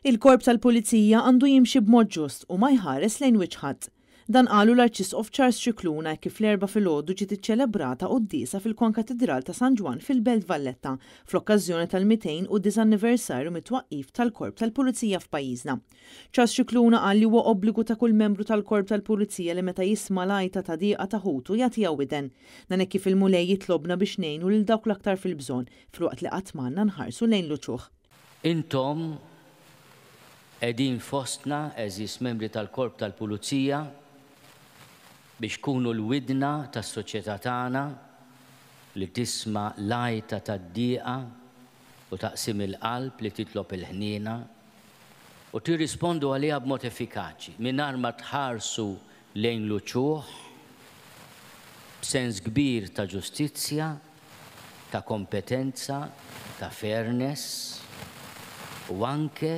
Il-Korp tal-Pulizija għandu jimxi b'mod ġust u ma jħares lejn wiċċ ħadd. Dan qalu l-Arċisqof Charles Scicluna hekk kif l-Erbgħa filgħodu ġiet iċċelebrata quddiesa fil-Konkatidral ta' San Ġwann fil-Belt Valletta fl-okkażjoni tal-209 anniversarju mit-twaqqif tal-Korp tal-Pulizija f'pajjiżna. Charles Scicluna qal li huwa obbligu ta' kull membru tal-Korp tal-Pulizija li meta jisma' l-għajta ta' dieqa ta' ħutu jagħtiha widen. Dan hekk kif il-Mulej jitlobna biex ngħinu lil dawk l-aktar fil-bżonn, filwaqt li qatt m'għandna nħarsu lejn l-uċuħ. Intom qegħdin fostna, għeżież membri tal-Korp tal-Pulizija, biex tkunu l-widna tas-soċjetà tagħna li tisma' l-għajta tad-dieqa u ta' qsim il-qalb li titlob il-ħniena u tirrispondu għaliha b'mod effikaċi, mingħajr ma tħarsu lejn l-uċuħ, b'sens kbir ta' ġustizzja, ta' kompetenza, ta' fairness u anke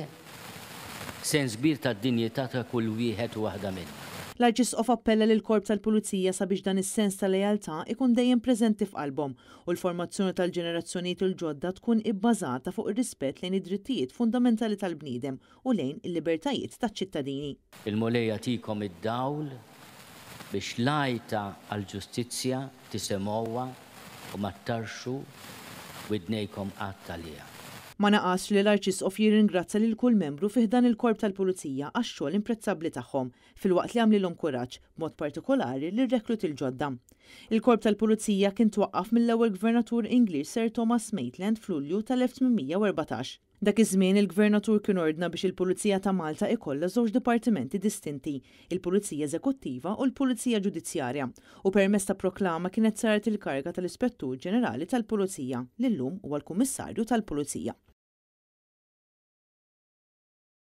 sens kbir tad-dinjità ta' kull wieħed u waħda minna. L-Arċisqof appella lill-Korp tal-Pulizija sabiex dan is-sens ta' lealtà ikun dejjem preżenti f'qalbhom u l-formazzjoni tal-ġenerazzjonijiet il-ġodda tkun ibbażata fuq ir-rispett lejn id-drittijiet fundamentali tal-bniedem u lejn il-libertajiet taċ-ċittadini. Il-Mulej jagħtikom id-dawl biex l-għajta għall-ġustizzja tisemgħuha u ma ttarrxu widnejkom qatt għaliha. Ma naqasx li l-Arċisqof jirringrazzja lil kull membru fi ħdan il-Korp tal-Pulizija għax-xogħol imprezzabbli tagħhom, filwaqt li għamlilhom kuraġġ, b'mod partikolari lir-rekluti l-ġodda. Il-Korp tal-Pulizija kien twaqqaf mill-ewwel Gvernatur Ingliż Sir Thomas Maitland f'Lulju tal-1814. Dak iż-żmien il-Gvernatur kien ordna biex il-Pulizija ta' Malta ikollha żewġ dipartimenti distinti, il-Pulizija Eżekuttiva u l-Pulizija Ġudizzjarja, u permezz ta' proklama kienet saret il-kariga tal-Ispettur Ġenerali tal-Pulizija, li llum huwa l-Kummissarju tal-Pulizija.